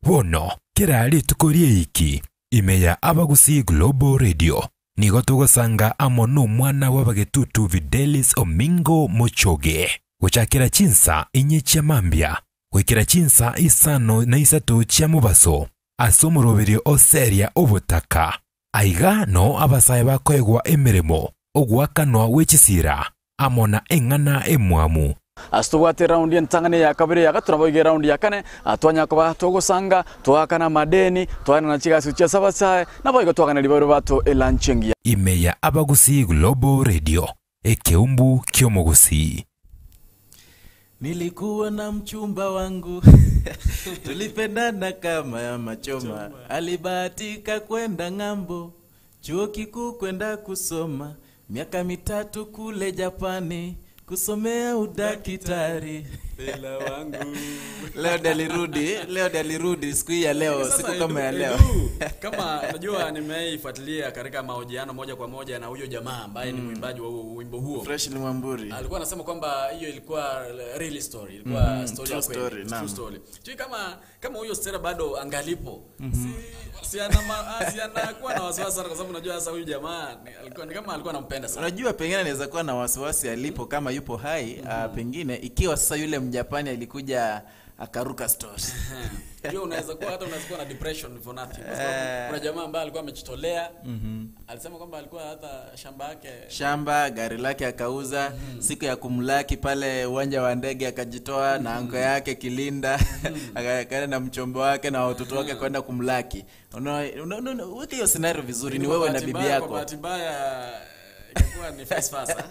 Bono kera rituko rieiki ime ya Abagusii Global Radio nigo tugosanga amo n'omwana w'abagetutu Videlis Omingo Mochoge gochakera chinsa inye chia mambia goikera chinsa 5:03 chia mubaso ase omoroberio oseria obotaka aiga no abasae bakoegwa emeremo ogwakanwa wechisira amo na eng'ana emwamu. Astubwate raundi entangane ya kabere ya gatatu nabo raundi ya kane atwanya kuba togosanga twakana madeni twana na chigasi chia sabasae nabo igo twakana libero bato elanchengi. Ime ya Abagusii Global Radio ekeumbu kyomogusi. Nilikuwa na mchumba wangu tulipendana kama ya machoma, alibahatika kwenda ng'ambo chuo kikuu kwenda kusoma miaka 3 kule Japani kusomea udakitari. Bela wangu. Leo dalirudi siku ya leo, siku kama ya leo. Kama unajua nimeifuatilia katika mahojiano moja kwa moja na huyo jamaa ambaye ni mwimbaji wa wimbo huo. Fresh ni Mwamburi. Alikuwa anasema kwamba hiyo ilikuwa real story, ilikuwa story ya kweli, true story. Sio kama huyo Stella bado angalipo. Si anakuwa na wasiwasi sana kwa sababu unajua sasa huyu jamaa alikuwa ni kama alikuwa anampenda sana. Unajua pengine anaweza kuwa na wasiwasi alipo kama yupo hai, pengine ikiwa sasa yule Mjapani alikuja akaruka story. Hiyo unaweza kuwa hata unaweza kuwa na depression for nothing. Kwa sababu kuna jamaa ambaye alikuwa amejitolea. Alisema kwamba alikuwa hata shamba yake, shamba, gari lake akauza. Siku ya kumlaki pale uwanja wa ndege akajitoa na anko yake Kilinda. Akaenda na mchombo wake na watoto wake kwenda kumlaki. Unaona weka hiyo scenario vizuri, ni wewe na bibi yako. Kwa bahati mbaya ikakuwa ni face fasa.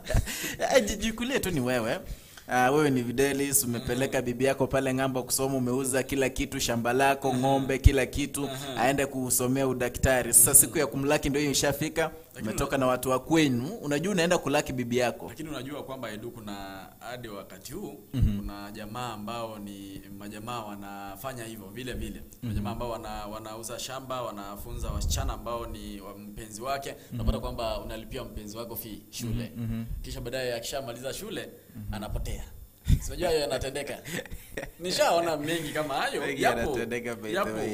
Jikulie tu ni wewe. Wewe ni Videlis, umepeleka bibi yako pale ng'ambo kusoma, umeuza kila kitu, shamba lako, ng'ombe, kila kitu, aende kusomea udaktari. Sasa siku ya kumlaki ndio hiyo ishafika, umetoka na watu wa kwenu, unajua unaenda kulaki bibi yako. Lakini unajua kwamba Edu, kuna hadi wakati huu kuna jamaa ambao ni majamaa wanafanya hivyo vile vile. Majamaa ambao wanauza shamba, wanafunza wasichana ambao ni mpenzi wake. Unapata kwamba unalipia mpenzi wako fee shule. Kisha baadaye akishamaliza shule anapotea. Unajua hayo yanatendeka. Nishaona mengi kama hayo.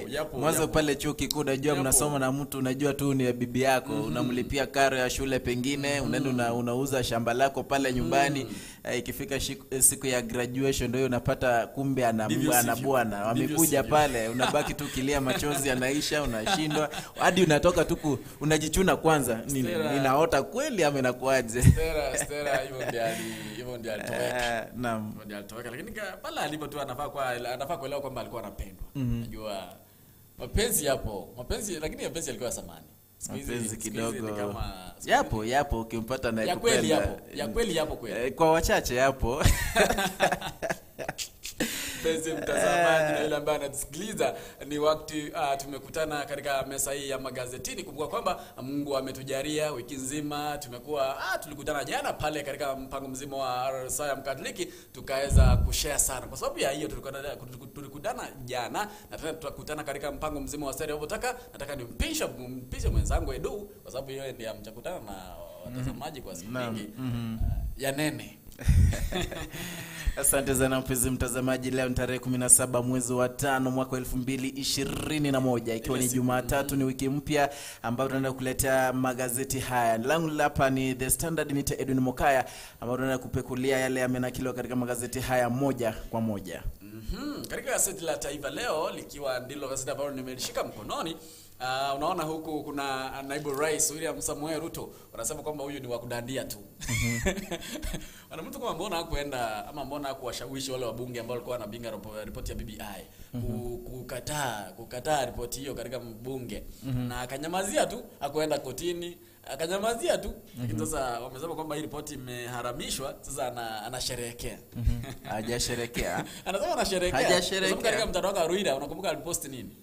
Yapo. Mwanzo pale chuo kikuu unajua mnasoma na mtu unajua tu ni bibi yako, unamlipia karo ya shule pengine, unaenda unauza shamba lako pale nyumbani. Ikifika siku ya graduation ndio unapata kumbe ana bwana wamekuja pale, unabaki tu kilia machozi yanaisha, unashindwa hadi unatoka tu unajichuna kwanza, ninaota kweli ama inakuaje? Stella hivyo ndio alitoweka. Naam. Ndio alitoweka, lakini pale alipo tu anafaa kuelewa kwamba alikuwa anapendwa. Unajua mapenzi yapo, mapenzi, lakini mapenzi yalikuwa ya zamani. Mapenzi kidogo yapo ukimpata na kupenda. Ya kweli yapo kweli. Kwa wachache yapo. Mpenzi mtazamaji na yule ambaye anatusikiliza, ni wakati tumekutana katika meza hii ya magazetini. Kumbuka kwamba Mungu ametujalia wiki nzima, tumekuwa tulikutana jana pale katika mpango mzima wa Saa ya Mkatoliki, tukaweza kushare sana. Kwa sababu ya hiyo tulikutana jana na tena tutakutana katika mpango mzima wa Seri Obotaka. Nataka nimpishe mwenzangu Edu kwa sababu yeye ndiye amchakutana na watazamaji kwa siku nyingi. Ya nene. Asante sana mpenzi mtazamaji, leo ni tarehe 17 mwezi wa 5 mwaka 2021, ikiwa ni Jumatatu, ni wiki mpya ambayo tunaenda kuletea magazeti haya. Langu hapa ni The Standard, ni Edwin Mokaya ambayo tunaenda kupekulia yale yamenakiliwa katika magazeti haya moja kwa moja. Katika gazeti la Taifa Leo likiwa ndilo gazeti ambalo nimelishika mkononi. Unaona huku kuna naibu rais William Samoei Ruto, wanasema kwamba huyu ni wa kudandia tu. Wana mtu kama mbona hakuenda ama mbona hakuwashawishi wale wabunge ambao walikuwa wanapinga ripoti ya BBI kukataa ripoti hiyo katika mbunge, na akanyamazia tu, hakuenda kotini, akanyamazia tu. Lakini sasa wamesema kwamba hii ripoti imeharamishwa, sasa anasherehekea. Hajasherehekea. Anasema anasherehekea. Hajasherehekea. Katika mtandao wa Ruida unakumbuka alipost nini?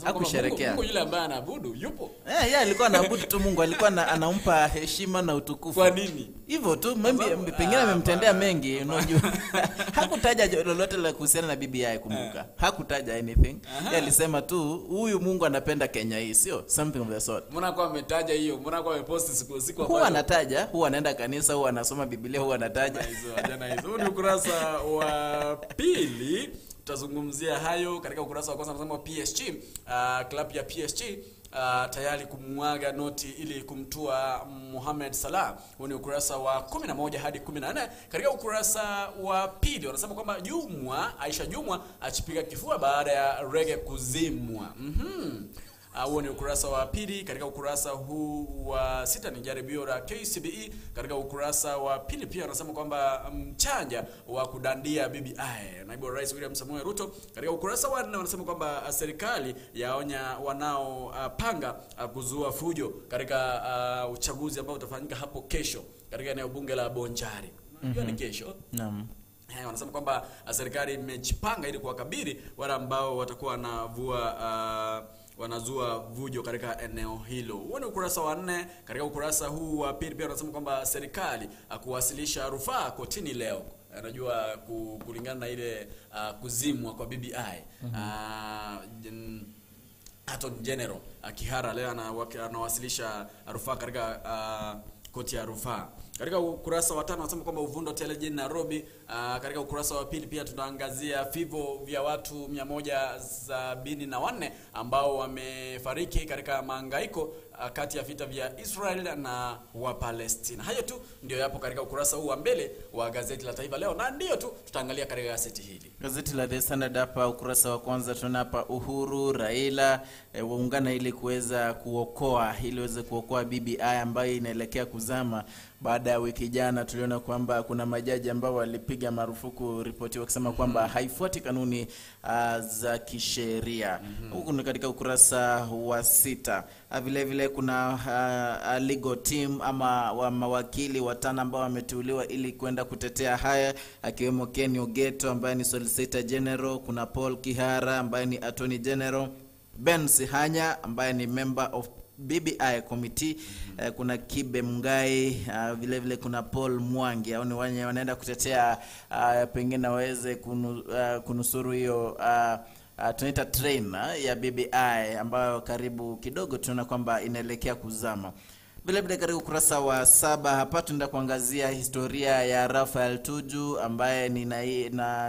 Hakusherekea. Mungu yule ambaye anaabudu yupo. Yeye alikuwa anaabudu tu Mungu, alikuwa anampa heshima na utukufu. Kwa nini? Hivyo tu, pengine amemtendea mengi, unajua. Hakutaja lolote la kuhusiana na BBI, kumbuka. Hakutaja anything. Yeye alisema tu huyu Mungu anapenda Kenya hii, sio something of the sort. Mbona kwa ametaja hiyo? Mbona kwa amepost siku huwa anataja, huwa anaenda kanisa, huwa anasoma Biblia, huwa anataja. Hizo jana hizo. Huu ni ukurasa wa pili. Tutazungumzia hayo katika ukurasa wa kwanza. Anasema PSG, klabu ya PSG tayari kumwaga noti ili kumtua Mohamed Salah. Huu ni ukurasa wa 11 hadi 14. Katika ukurasa wa pili wanasema kwamba Jumwa, Aisha Jumwa achipiga kifua baada ya rege kuzimwa. Huo ni ukurasa wa pili. Katika ukurasa huu wa sita ni jaribio la KCBE. Katika ukurasa wa pili pia wanasema kwamba mchanja wa kudandia BBI, naibu wa rais William Samoei Ruto. Katika ukurasa wa nne wanasema kwamba serikali yaonya wanaopanga kuzua fujo katika uchaguzi ambao utafanyika hapo kesho katika eneo bunge la Bonchari. Unajua ni kesho. Naam. Wanasema kwamba serikali imejipanga ili kuwakabili wale ambao watakuwa wanavua wanazua vujo katika eneo hilo. Huo ni ukurasa wa nne. Katika ukurasa huu wa pili pia wanasema kwamba serikali kuwasilisha rufaa kotini leo. Anajua kulingana na ile kuzimwa kwa BBI. Attorney General Kihara leo anawasilisha rufaa katika koti ya rufaa. Katika ukurasa wa tano wanasema kwamba uvundo tele jijini Nairobi. Katika ukurasa wa pili pia tunaangazia vifo vya watu 174 ambao wamefariki katika mahangaiko kati ya vita vya Israel na wa Palestina. Hayo tu ndio yapo katika ukurasa huu wa mbele wa gazeti la Taifa Leo, na ndio tu tutaangalia katika gazeti hili. Gazeti la The Standard hapa ukurasa wa kwanza tunapa Uhuru, Raila waungana ili kuweza kuokoa, ili waweze kuokoa BBI ambayo inaelekea kuzama. Baada ya wiki jana tuliona kwamba kuna majaji ambao walipiga marufuku ripoti wakisema kwamba haifuati kanuni za kisheria. Huku ni katika ukurasa wa 6. Vile vile kuna legal team ama wa mawakili watano ambao wameteuliwa ili kwenda kutetea haya, akiwemo Ken Ogeto ambaye ni Solicitor General, kuna Paul Kihara ambaye ni Attorney General, Ben Sihanya ambaye ni member of BBI committee, kuna Kibe Mungai, vile vile kuna Paul Mwangi. Hao ni wenye wanaenda kutetea pengine waweze kunusuru hiyo tunaita train ya BBI ambayo karibu kidogo tunaona kwamba inaelekea kuzama. Vile vile katika ukurasa wa 7 hapa tunaenda kuangazia historia ya Raphael Tuju ambaye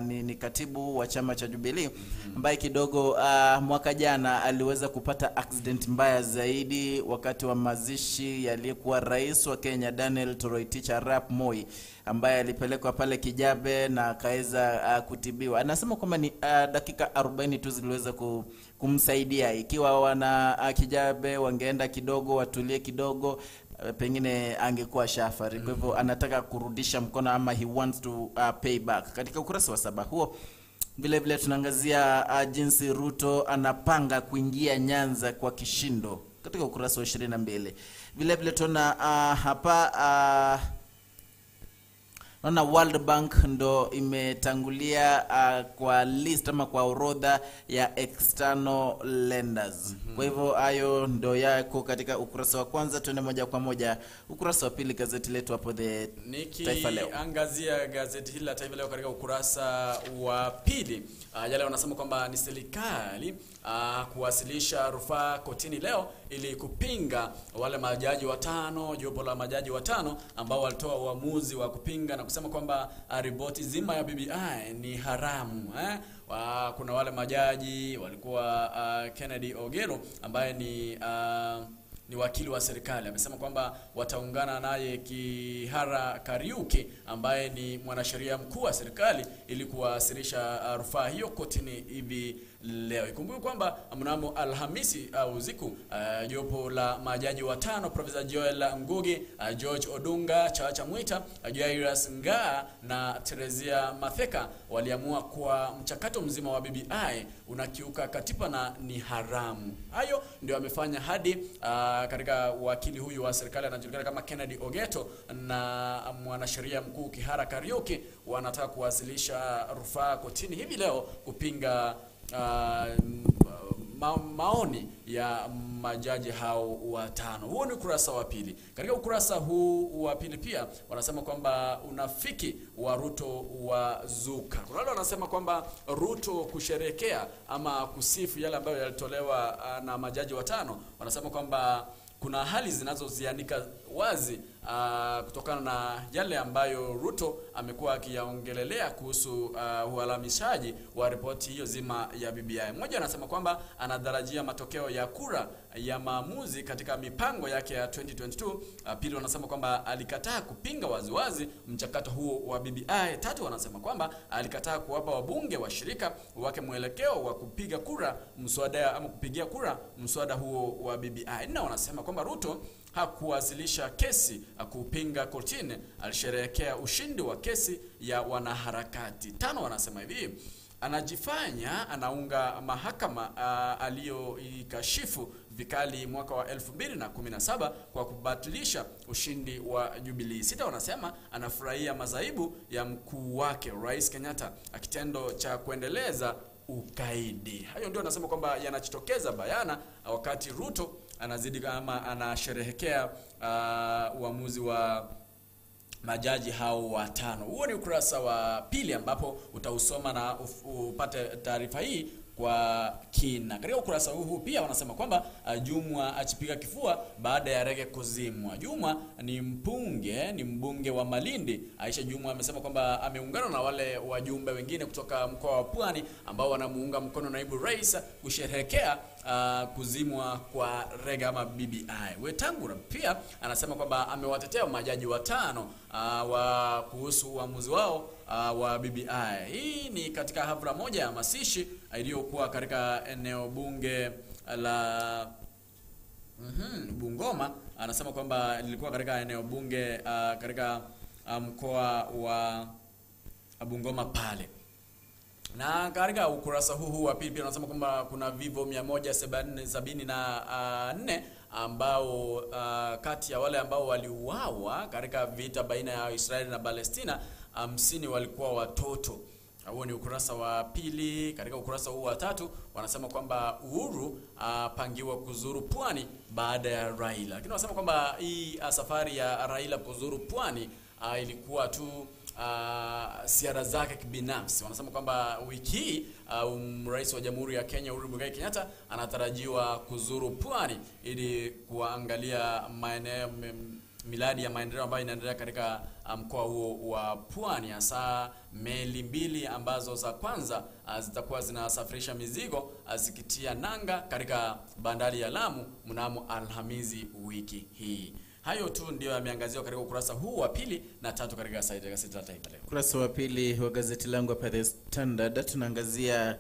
ni katibu wa chama cha Jubilee, ambaye kidogo mwaka jana aliweza kupata accident mbaya zaidi wakati wa mazishi aliyekuwa rais wa Kenya Daniel Toroitich arap Moi, ambaye alipelekwa pale Kijabe na akaweza kutibiwa. Anasema kwamba ni dakika 40 tu ziliweza kumsaidia. Ikiwa wana Kijabe wangeenda kidogo watulie kidogo, pengine angekuwa shafari. Kwa hivyo anataka kurudisha mkono ama he wants to pay back. Katika ukurasa wa 7 huo vile vile tunaangazia jinsi Ruto anapanga kuingia Nyanza kwa kishindo katika ukurasa wa 22. Vile vile tuna hapa naona World Bank ndo imetangulia kwa list ama kwa orodha ya external lenders. Kwa hivyo hayo ndo yako katika ukurasa wa kwanza. Tuende moja kwa moja ukurasa wa pili gazeti letu hapo The Taifa Leo. Nikiangazia gazeti hili la Taifa Leo katika ukurasa wa pili, yale wanasema kwamba ni serikali kuwasilisha rufaa kotini leo ili kupinga wale majaji watano, jopo la majaji watano ambao walitoa uamuzi wa kupinga na kusema kwamba ripoti zima ya BBI ni haramu. Kuna wale majaji walikuwa Kennedy Ogero ambaye ni wakili wa serikali, amesema kwamba wataungana naye Kihara Kariuki ambaye ni mwanasheria mkuu wa serikali ili kuwasilisha rufaa hiyo kotini hivi leo. Ikumbuke kwamba mnamo Alhamisi usiku jopo la majaji watano Professor Joel Ngugi, George Odunga, Chacha Mwita, Jairus Ngaa na Teresia Matheka waliamua kwa mchakato mzima wa BBI unakiuka katiba na ni haramu. Hayo ndio amefanya hadi katika wakili huyu wa serikali anajulikana kama Kennedy Ogeto na mwanasheria mkuu Kihara Kariuki wanataka kuwasilisha rufaa kotini hivi leo kupinga maoni ya majaji hao watano. Huo ni ukurasa wa pili. Katika ukurasa huu wa pili pia wanasema kwamba unafiki wa Ruto wa zuka. Kuna wale wanasema kwamba Ruto kusherekea ama kusifu yale ambayo yalitolewa na majaji watano. Wanasema kwamba kuna hali zinazozianika wazi kutokana na yale ambayo Ruto amekuwa akiyaongelelea kuhusu uhalamishaji wa ripoti hiyo zima ya BBI. Mmoja anasema kwamba anatarajia matokeo ya kura ya maamuzi katika mipango yake ya 2022. Pili wanasema kwamba alikataa kupinga waziwazi mchakato huo wa BBI. Tatu wanasema kwamba alikataa kuwapa wabunge washirika wake mwelekeo wa kupiga kura mswada ama kupigia kura mswada huo wa BBI. Nne wanasema kwamba Ruto hakuwasilisha kesi kupinga kortini, alisherehekea ushindi wa kesi ya wanaharakati. Tano wanasema hivi, anajifanya anaunga mahakama aliyoikashifu vikali mwaka wa 2017 kwa kubatilisha ushindi wa Jubilee. Sita wanasema anafurahia masaibu ya mkuu wake Rais Kenyatta, kitendo cha kuendeleza ukaidi. Hayo ndio anasema kwamba yanajitokeza bayana wakati Ruto anazidi kama anasherehekea uamuzi wa majaji hao watano. Huo ni ukurasa wa pili ambapo utausoma na upate taarifa hii kwa kina. Katika ukurasa huu pia wanasema kwamba Jumwa achipiga kifua baada ya rege kuzimwa. Jumwa ni mbunge wa Malindi. Aisha Jumwa amesema kwamba ameungana na wale wajumbe wengine kutoka mkoa wa Pwani ambao wanamuunga mkono naibu rais kusherehekea kuzimwa kwa rege ama BBI. Wetangula pia anasema kwamba amewatetea majaji watano wa kuhusu uamuzi wao wa BBI. Hii ni katika hafla moja ya masishi iliyokuwa katika eneo bunge la Bungoma. Anasema kwamba lilikuwa katika eneo bunge katika mkoa wa Bungoma pale. Na katika ukurasa huu wa pili pia anasema kwamba kuna vivo 174 ambao kati ya wale ambao waliuawa katika vita baina ya Israeli na Palestina, 50 walikuwa watoto. Huo ni ukurasa wa pili. Katika ukurasa huu wa tatu wanasema kwamba Uhuru pangiwa kuzuru Pwani baada ya Raila. Lakini wanasema kwamba hii safari ya Raila kuzuru Pwani ilikuwa tu siara zake kibinafsi. Wanasema kwamba wiki hii Rais wa Jamhuri ya Kenya Uhuru Muigai Kenyatta anatarajiwa kuzuru Pwani ili kuangalia maeneo miradi ya maendeleo ambayo inaendelea katika mkoa huo wa Pwani, hasa meli mbili ambazo za kwanza zitakuwa zinasafirisha mizigo zikitia nanga katika bandari ya Lamu mnamo Alhamisi wiki hii. Hayo tu ndio yameangaziwa katika ukurasa huu wa pili na tatu katika gazeti la Taifa Leo. Ukurasa wa pili wa gazeti langu hapa The Standard tunaangazia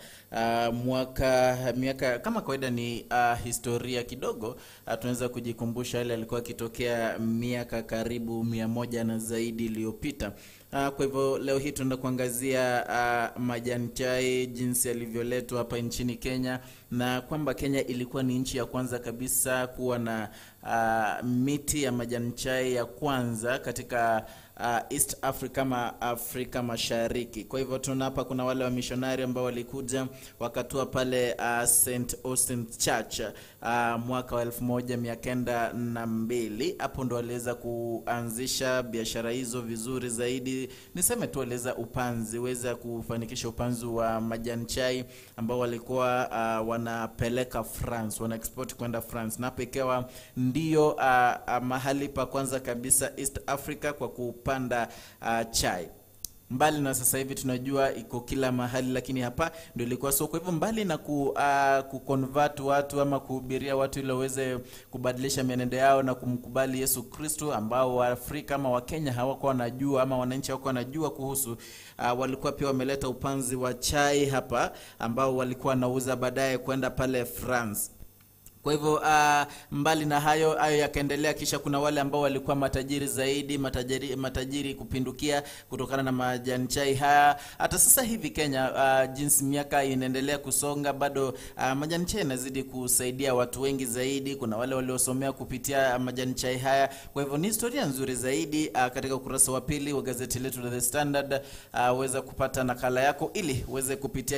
miaka kama kawaida ni historia kidogo. Tunaweza kujikumbusha yale yalikuwa kitokea miaka karibu 100 na zaidi iliyopita. Kwa hivyo leo hii tunaenda kuangazia majani chai jinsi yalivyoletwa hapa nchini Kenya, na kwamba Kenya ilikuwa ni nchi ya kwanza kabisa kuwa na miti ya majani chai ya kwanza katika East Africa ama Afrika Mashariki. Kwa hivyo tuna hapa kuna wale wa missionary ambao walikuja wakatua pale St. Austin Church mwaka wa 1902. Hapo ndo waliweza kuanzisha biashara hizo vizuri zaidi. Niseme tu waliweza upanzi, weza kufanikisha upanzi wa majani chai ambao walikuwa wanapeleka France, wana export kwenda France. Na hapo ikawa ndio mahali pa kwanza kabisa East Africa kwa kupanda chai. Mbali na sasa hivi tunajua iko kila mahali, lakini hapa ndio ilikuwa. So kwa hivyo mbali na kuconvert watu ama kuhubiria watu ili waweze kubadilisha mienendo yao na kumkubali Yesu Kristo, ambao wa Afrika ama wa Kenya hawakuwa wanajua ama wananchi hawakuwa wanajua kuhusu, walikuwa pia wameleta upanzi wa chai hapa ambao walikuwa wanauza baadaye kwenda pale France. Kwa hivyo mbali na hayo yakaendelea. Kisha kuna wale ambao walikuwa matajiri zaidi, matajiri kupindukia kutokana na majani chai haya. Hata sasa hivi Kenya, jinsi miaka inaendelea kusonga, bado majani chai yanazidi kusaidia watu wengi zaidi. Kuna wale waliosomea kupitia majani chai haya. Kwa hivyo ni historia nzuri zaidi. Katika ukurasa wa pili wa gazeti letu la The Standard uweza kupata nakala yako ili uweze kupitia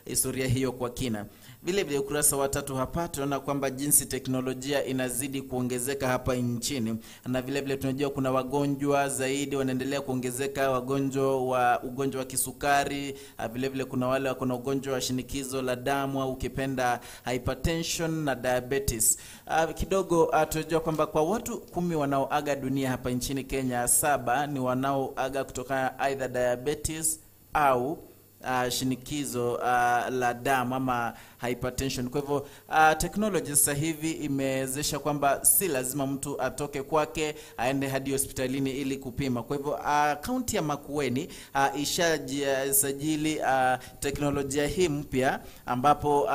historia hiyo kwa kina. Vile vile ukurasa wa tatu hapa Tunaona kwamba jinsi teknolojia inazidi kuongezeka hapa nchini, na vile vile tunajua kuna wagonjwa zaidi wanaendelea kuongezeka, wagonjwa wa ugonjwa wa kisukari, vile vile kuna wale wako na ugonjwa wa shinikizo la damu au ukipenda hypertension na diabetes. Kidogo tunajua kwamba kwa watu 10 wanaoaga dunia hapa nchini Kenya, 7 ni wanaoaga kutokana either diabetes au shinikizo la damu ama hypertension. Kwa hivyo technology sasa hivi imewezesha kwamba si lazima mtu atoke kwake aende hadi hospitalini ili kupima. Kwa hivyo kaunti ya Makueni ishajisajili teknolojia hii mpya, ambapo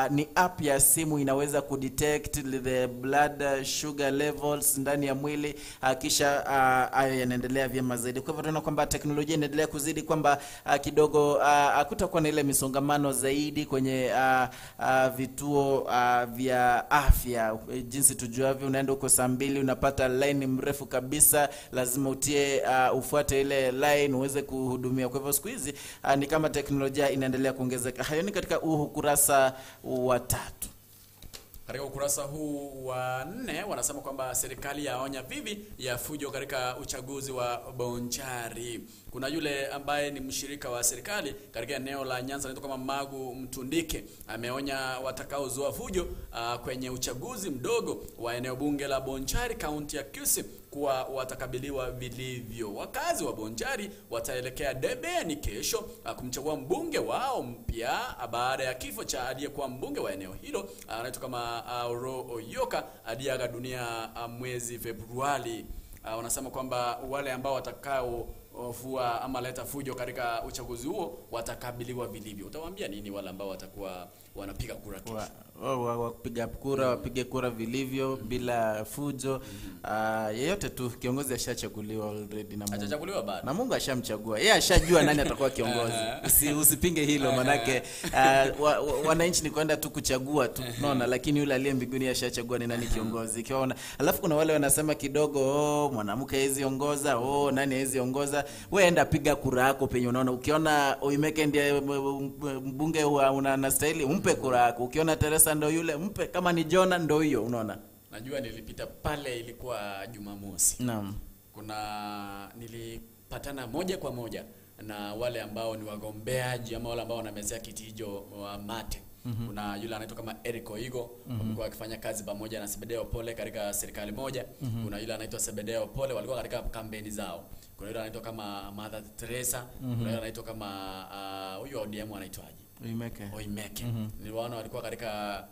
ni app ya simu inaweza kudetect the blood sugar levels ndani ya mwili, kisha hayo yanaendelea vyema zaidi. Kwa hivyo tunaona kwamba teknolojia inaendelea kuzidi, kwamba kidogo hakutakuwa na ile misongamano zaidi kwenye vituo vya afya. Jinsi tujuavyo, unaenda huko saa 2 unapata line mrefu kabisa, lazima utie ufuate ile line uweze kuhudumia. Kwa hivyo siku hizi ni kama teknolojia inaendelea kuongezeka. Hayo ni katika ukurasa wa 3. Katika ukurasa huu wa 4 wanasema kwamba serikali yaonya vivi ya fujo katika uchaguzi wa Bonchari. Kuna yule ambaye ni mshirika wa serikali katika eneo la Nyanza anaitwa kama Magu Mtundike, ameonya watakaozua fujo kwenye uchaguzi mdogo wa eneo bunge la Bonchari kaunti ya Kisii kuwa watakabiliwa vilivyo. Wakazi wa Bonchari wataelekea debeni kesho kumchagua mbunge wao mpya baada ya kifo cha aliyekuwa mbunge wa eneo hilo anaitwa kama Ro Oyoka aliaga dunia mwezi Februari. Wanasema kwamba wale ambao watakao fua ama leta fujo katika uchaguzi huo watakabiliwa vilivyo. Utawaambia nini wale ambao watakuwa wanapiga kura kesho? Wapiga kura wapige kura vilivyo bila fujo. Yeyote tu, kiongozi ashachaguliwa already na Mungu. Hajachaguliwa bado. Na Mungu ashamchagua. Yeye ashajua nani atakuwa kiongozi. Usipinge hilo, manake wananchi ni kwenda tu kuchagua tu. Unaona, lakini yule aliye mbinguni ashachagua ni nani kiongozi. Ikiwa alafu kuna wale wanasema kidogo, mwanamke hawezi ongoza, nani hawezi ongoza. Wewe enda piga kura yako penye unaona. Ukiona Oimeke ndiye mbunge unastahili, umpe kura yako. Ukiona Teresa ndo yule, mpe. Kama ni Jona ndo hiyo, unaona. Najua nilipita pale, ilikuwa Jumamosi. Naam. Kuna nilipatana moja kwa moja na wale ambao ni wagombeaji ama wale ambao wanamezea kiti hicho wa mate. Kuna yule anaitwa kama Eric Oigo, walikuwa wakifanya kazi pamoja na Sebedeo Pole katika serikali moja. Kuna yule anaitwa Sebedeo Pole, walikuwa katika kampeni zao. Kuna yule anaitwa kama Mother Teresa, kuna yule anaitwa kama huyu ODM anaitwaje? Oimeke. Niliwaona walikuwa katika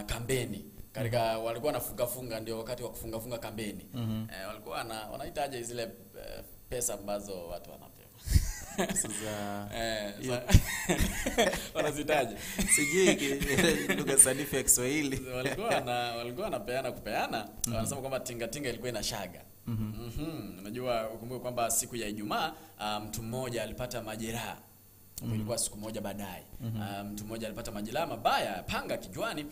kampeni. Katika walikuwa wanafunga, ndio wakati wa kufunga kampeni. Walikuwa wanahitaji zile pesa ambazo watu wanapewa. Sasa wanazitaje? Sijui lugha sanifu ya Kiswahili. Walikuwa wanapeana kupeana. Wanasema kwamba tinga ilikuwa inashaga. Unajua, ukumbuke kwamba siku ya Ijumaa mtu mmoja alipata majeraha. Ilikuwa siku moja baadaye. Mtu mmoja alipata majeraha mabaya, panga kichwani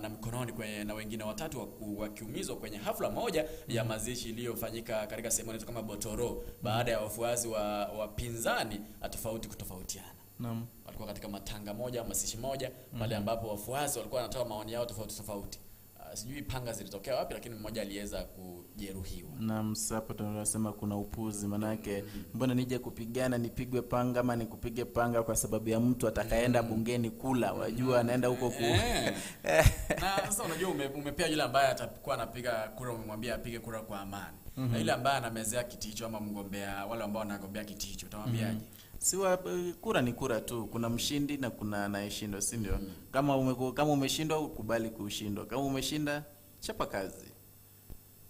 na mkononi na wengine watatu wakiumizwa kwenye hafla moja ya mazishi iliyofanyika katika sehemu inaitwa kama Botoro, baada ya wafuasi wa wapinzani tofauti kutofautiana. Naam. Walikuwa katika matanga moja, mazishi moja, pale ambapo wafuasi walikuwa wanatoa maoni yao tofauti tofauti. Sijui panga zilitokea wapi, lakini mmoja aliweza kujeruhiwa. Naam, hapo tunasema kuna upuzi, manake mbona nije kupigana nipigwe panga ama nikupige panga kwa sababu ya mtu atakayeenda bungeni kula, wajua anaenda huko ku Na sasa unajua umepea yule ambaye atakuwa anapiga kura, umemwambia apige kura kwa amani. Na yule ambaye anamezea kiti hicho ama mgombea, wale ambao wanagombea kiti hicho, utamwambiaje? Siwa, kura ni kura tu, kuna mshindi na kuna anayeshindwa, si ndio? Kama umeshindwa ukubali kushindwa, kama umeshinda chapa kazi.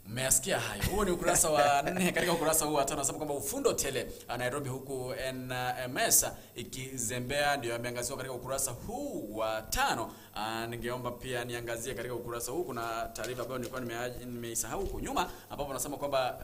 Mmeyasikia hayo. Huo ni ukurasa wa 4. Katika ukurasa huu wa 5 nasema kwamba ufundo tele Nairobi, huku NMS ikizembea, ndio yameangaziwa katika ukurasa huu wa 5. Ningeomba pia niangazie katika ukurasa huu kuna taarifa ambayo nilikuwa nimeisahau huko nyuma, ambapo nasema kwamba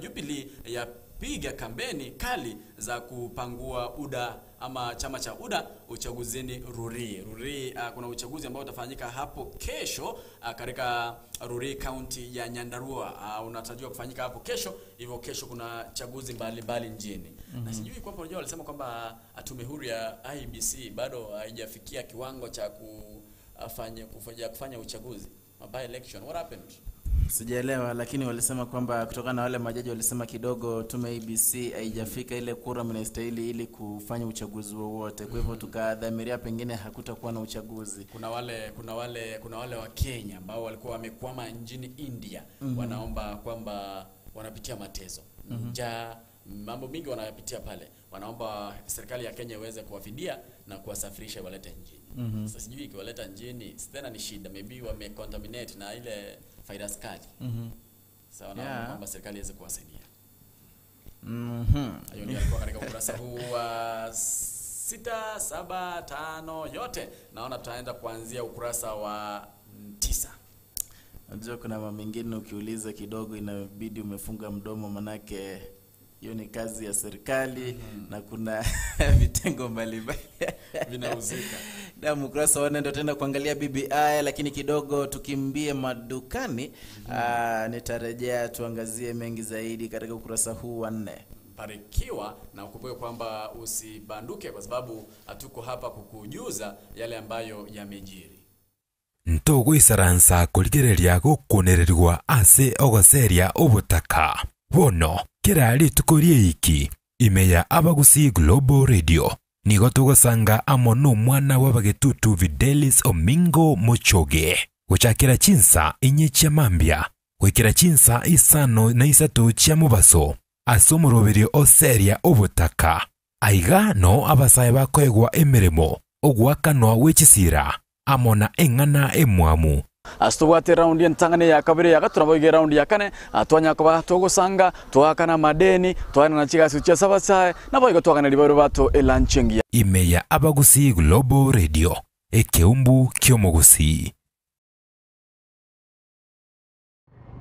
Jubilee yapiga kampeni kali za kupangua UDA ama chama cha UDA uchaguzini Rurii. Rurii kuna uchaguzi ambao utafanyika hapo kesho katika Rurii County ya Nyandarua. Unatarajiwa kufanyika hapo kesho. Hivyo kesho kuna chaguzi mbalimbali nchini. Na sijui kwamba unajua walisema kwamba tume huru ya IEBC bado haijafikia kiwango cha afanye kufanya uchaguzi, by election. What happened? Sijaelewa, lakini walisema kwamba kutokana na wale majaji walisema kidogo tume ABC haijafika ile kura mnastahili ili kufanya uchaguzi wowote. Kwa hivyo tukadhamiria pengine hakutakuwa na uchaguzi. Kuna wale wa Kenya ambao walikuwa wamekwama nchini India, wanaomba kwamba wanapitia mateso, njaa, mambo mingi wanayapitia pale. Wanaomba serikali ya Kenya iweze kuwafidia na kuwasafirisha walete nchini. Sasa sijui ikiwaleta nchini tena ni shida, maybe wamecontaminate na ile virus kali. Sasa wanaomba kwamba serikali iweze kuwasaidia. Hayo ndio yalikuwa katika ukurasa huu wa 6, 7, 5 yote. Naona tutaenda kuanzia ukurasa wa 9. Unajua kuna mambo mengine ukiuliza kidogo inabidi umefunga mdomo, manake hiyo ni kazi ya serikali na kuna vitengo mbalimbali vinahusika. Na ukurasa wa 4 ndio tena kuangalia BBI, lakini kidogo tukimbie madukani. Nitarejea tuangazie mengi zaidi katika ukurasa huu wa 4. Barikiwa na ukumbuke kwamba usibanduke, kwa sababu hatuko hapa kukujuza yale ambayo yamejiri. Ntogo isaransa kuligereria gukunererwa ase ogoseria obutaka bono kera rituko iki imeya Abagusi Global Radio nigo tugosanga amo n'omwana w'abagetutu Videlis Omingo Mochoge gochakera chinsa inye chia mambia gwikira chinsa 5 na 3 chia mubaso ase omoroberio oseria obutaka aiga no abasae bakoegwa emirimo ogwakanwa wechisira amo na eng'ana emwamu. Astobwate raundi entangane ya kabere ya gaturaboige raundi ya kane atwanya kuba togosanga twakana madeni twana na chigasi cha sabasae naboigo twakana libaro bato elanchengi. Imeya Abagusi Global Radio ekeumbu kyomogusi.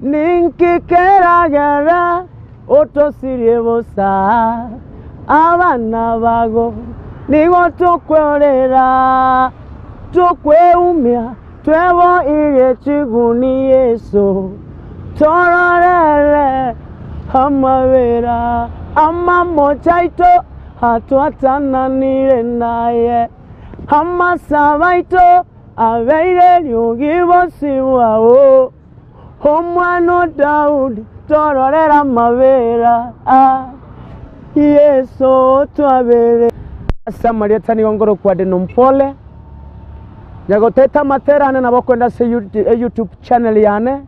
Ninkikeragera otosirie bosa abana bago nigo tukwerera tukweumia twebo irie chiguni Yesu tororere amabera amamochaito hatwatananire naye amasabaito abeire ryugibosi bwao omwana Daudi tororera amabera Yesu twabere. Samaria tani ngoro kwa denompole nyagoteta materane nabakwenda se YouTube channel yane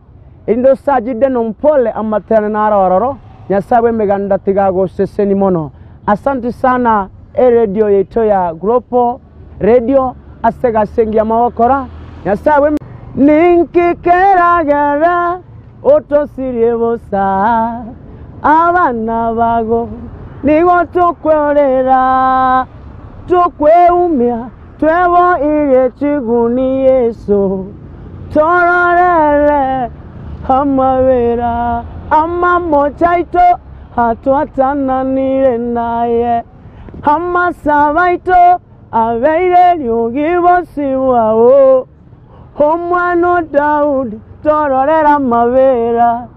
indo sajide nompole amaterane narororo nyasawe meganda tigago seseni mono. Asante sana e radio yetu ya Global Radio asega sengia mawakora nyasawe ninkikeragera otosirie bosa abana bago nigo tukwerera tukweumia twebo irie chiguni Yesu tororere amabera amamochaito hatwatananire naye amasabaito abeire ryugibosi bwao omwana Daudi tororera amabera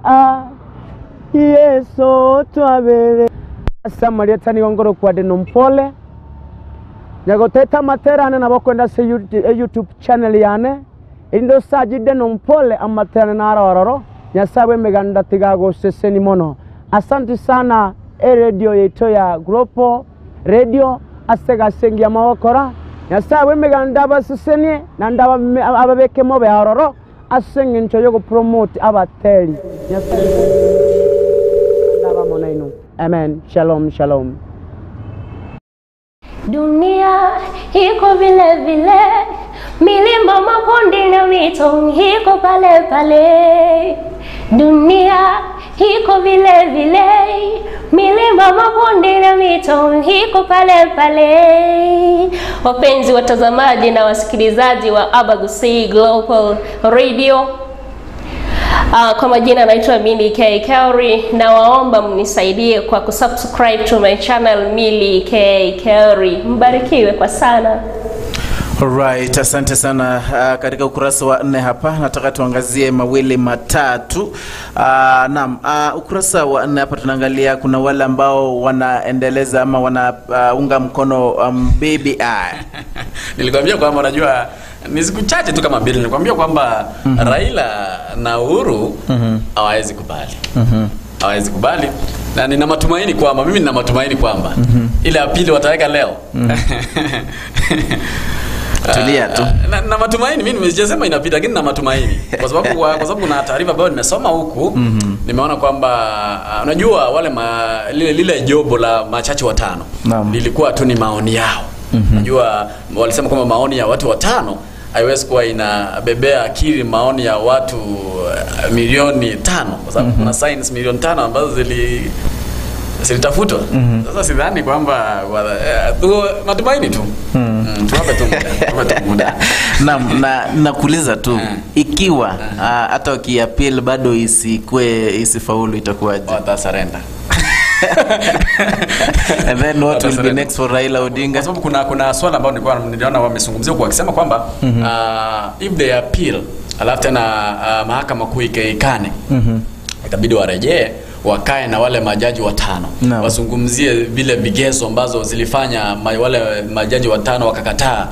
Yesu twabere. Samaria tani ngoro kwa denompole nyagoteta materane nabakwenda se YouTube channel yane indo sajide nompole amaterane narororo nyasawe meganda tigago seseni mono. Asante sana e radio yetu ya Global Radio asega sengia mawakora nyasawe meganda baseseni nanda ababeke mobe aroro asenge ncho yogo promote abateli nyasawe ndaba monaino. Amen. Shalom shalom. Dunia iko vile vile, milima mabonde na mito iko pale pale. Dunia iko vile vile, milima mabonde na mito iko pale pale. Wapenzi watazamaji na wasikilizaji wa Abagusi Global Radio, kwa majina naitwa Milly K Kauri, na waomba mnisaidie kwa kusubscribe to my channel Milly K Kauri. Mbarikiwe kwa sana. Alright, asante sana. Katika ukurasa wa 4 hapa nataka tuangazie mawili matatu. Naam, ukurasa wa 4 hapa tunaangalia kuna wale ambao wanaendeleza ama wanaunga mkono BBI. Nilikwambia kwamba unajua Ni siku chache tu kama mbili nilikwambia kwamba Raila na Uhuru hawawezi kubali. Hawawezi kubali. Na nina matumaini kwamba mimi nina matumaini kwamba ile ya pili wataweka leo. Tulia tu. Na matumaini mimi nimesema inapita, lakini na matumaini kwa sababu kuna taarifa ambayo nimesoma huku. Nimeona kwamba unajua wale lile jopo la machache watano lilikuwa tu ni maoni yao. Unajua walisema kwamba maoni ya watu watano haiwezi kuwa inabebea akili maoni ya watu milioni 5, kwa sababu kuna signs milioni 5 ambazo zilitafutwa. Sasa sidhani kwamba matumaini tu. Tuwape tu muda. Naam, na nakuuliza tu ikiwa hata wakiappeal bado isifaulu itakuwaje? Watasurrender. And then what will be next for Raila Odinga? Kwa sababu kuna swala ambalo niliona wamezungumzia kwa wakisema kwamba if they appeal alafu tena mahakama kuu ikaikane, itabidi warejee wakae na wale majaji watano. Wazungumzie vile vigezo ambazo zilifanya wale majaji watano wakakataa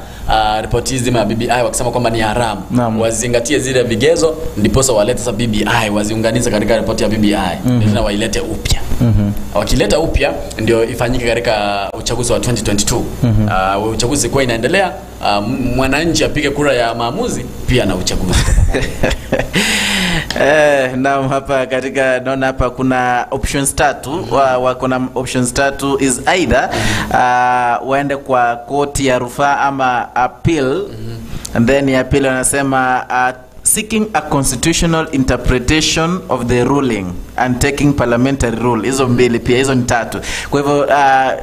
ripoti zima ya BBI wakisema kwamba ni haramu. Wazingatie zile vigezo ndiposa walete sasa BBI, waziunganishe katika ripoti ya BBI tena wailete upya. Wakileta upya ndio ifanyike katika uchaguzi wa 2022. Uchaguzi kwa inaendelea, mwananchi apige kura ya maamuzi pia na uchaguzi. Naam, hapa katika naona hapa kuna options tatu. Wako na options tatu is either waende kwa koti ya rufaa ama appeal. And then ya appeal wanasema seeking a constitutional interpretation of the ruling and taking parliamentary rule. Hizo mbili pia, hizo ni tatu. Kwa hivyo